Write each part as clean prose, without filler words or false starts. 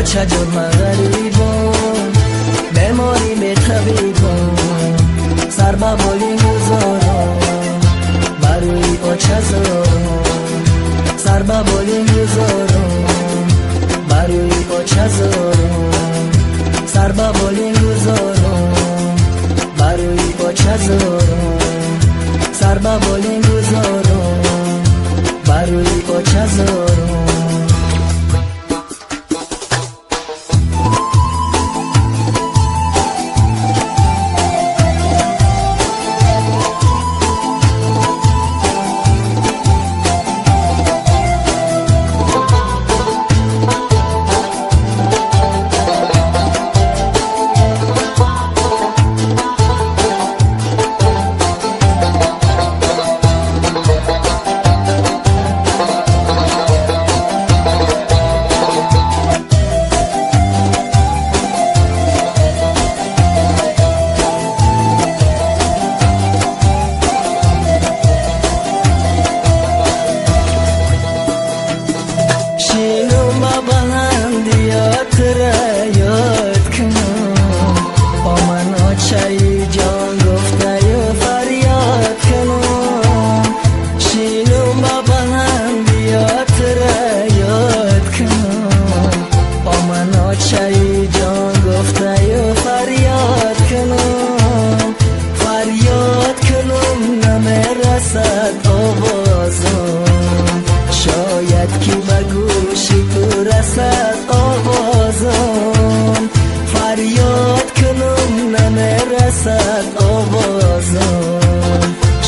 Очаҷон, ман ғарибам, беморӣ бетабибам, сар ба болин гузорам, барои очазорам, сар ба болин гузорам, барои очазорам, сар ба болин гузорам, барои очазорам, сар ба болин гузорам, барои очазорам.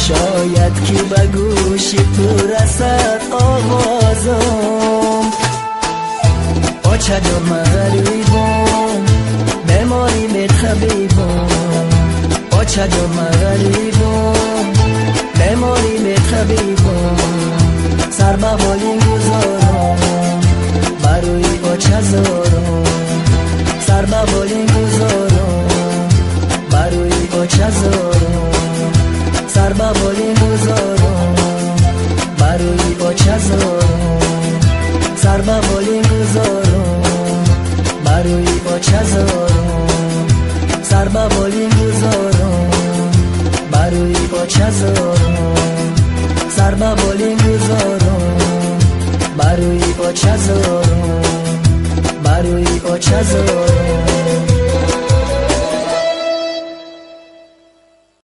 Шояд ки ба гӯши ту расад овозам. Очаҷон, ман ғарибам, беморӣ бетабибам. Очаҷон, ман ғарибам, беморӣ бетабибам, сар ба болин гузорам, барои очазорам, сар ба болин гузорам, барои очазорам, сар ба болин гузорам, барои очазорам, сар ба болин гузорам, барои очазорам, сар ба болин гузорам, барои очазорам, сар ба болин гузорам, барои очазорам, барои очазорам.